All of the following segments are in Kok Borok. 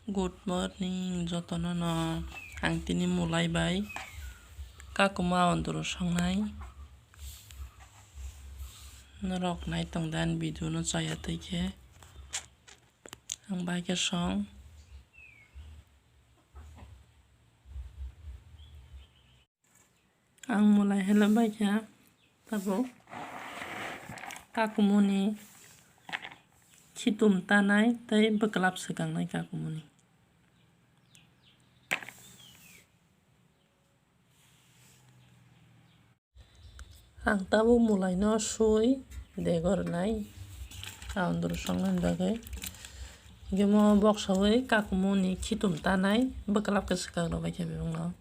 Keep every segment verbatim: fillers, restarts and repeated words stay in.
Good morning jotono no. Ang tini mulai bai kakuma ondoro songnai. Norok nai tong dan video no chaya twi khe. Ang bai khe song. Ang mulai hela bai kha, tabuk kakumuni khitum tanai tei bwklap swkangnai kakumuni. Ang tabuk mulaino sui degor nai, aondoro songnani bagwi. Hingke mo boksawi kakumuni khitum tanai bwklap khe swkang rwbaikha bebakno.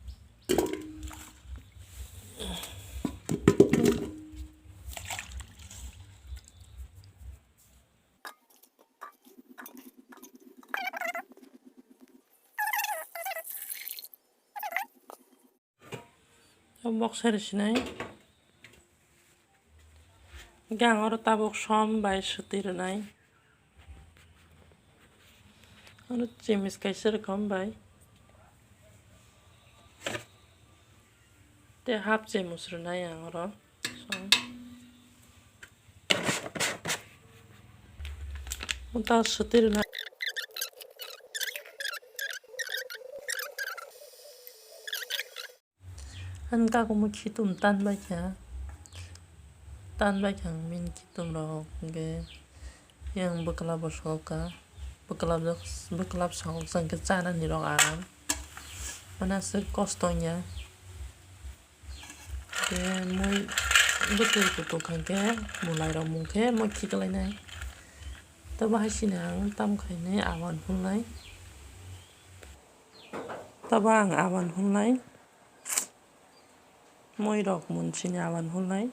Boksa rwsinai. Hingke ang oro tabuk som bai swtwi rwnai. Oro chimich kaisa rwkha bai. Tei half chimich rwnai ang oro. Som. Uta swtwi rwnai. Ani kakumu khitum tan bai kha, tan bai kha ang bini khitum rok, hingke yang bwklap bo sokha, bwklap, bwklap sokha hingke chanani rok aram, mane aswk kosto wngya. Hingke mui bwtwi kutuk hingke mulai rok mungkhe mui khiklainai. Tei bahai sini ang tam khainai awan hulnai. Tabo ang awan hulnai. Moi rok mun sini awan hulnai.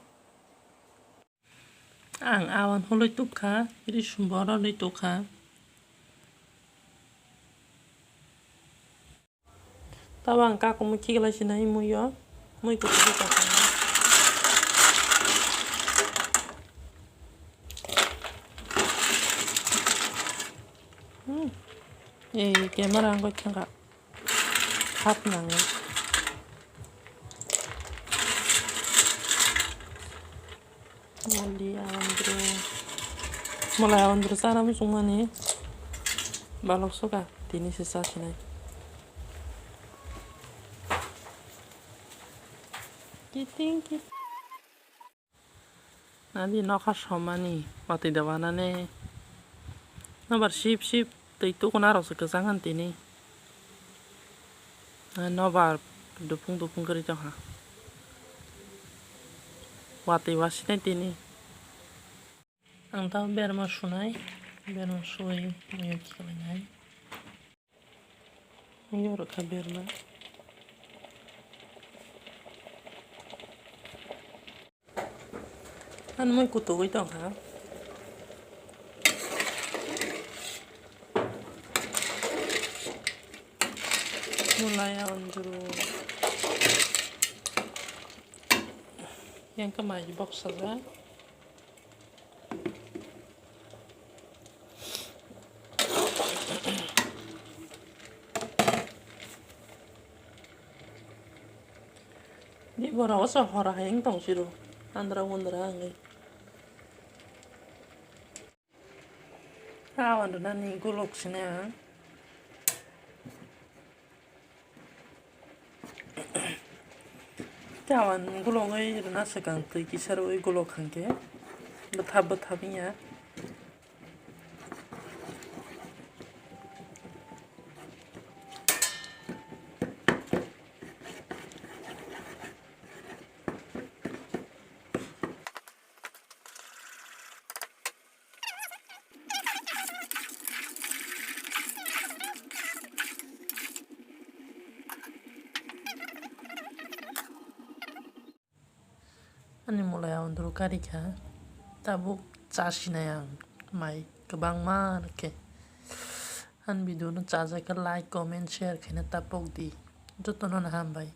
Ang awan hulwi tukha, ri sumbo oro lwi tukha. Tabo ang kakumui khiklai sinai muio, mui kuchuk khe tongkha. Hmm. Ei camera ang bai thangkha. Hap nango. Moli awandru. Moli awandru chana muchungmani. Balok soka tini se chasinai. Kiting kit. Nadi nokha somani watwi da wanane. Nobar sip sip twi tukuna rok se kwchang han tini. Nobar dupung dupung kwrwi tongkha. Watwi wasinai tini. Ang tamo berma sunai, berma suwi muiyo khiklainai. Muiyo rwkha berma. Ani mui kutugwi tongkha. Mulai awandru. Yang khe mai boksajak. Di borok oso hor hai wng tong siro andra undra wngwi. Awan rwnani gulok sini ang. Tawan gulogwi rwna swkang twi kisa rwui gulok hwnkhe bwthap bwthap wngya. Ani mulai awandru karikha, tabuk chasinai ang mai kwbangma rwkhe. Ani video no chajakhe like, comment, share khaina tapok di. Jotono no hambai.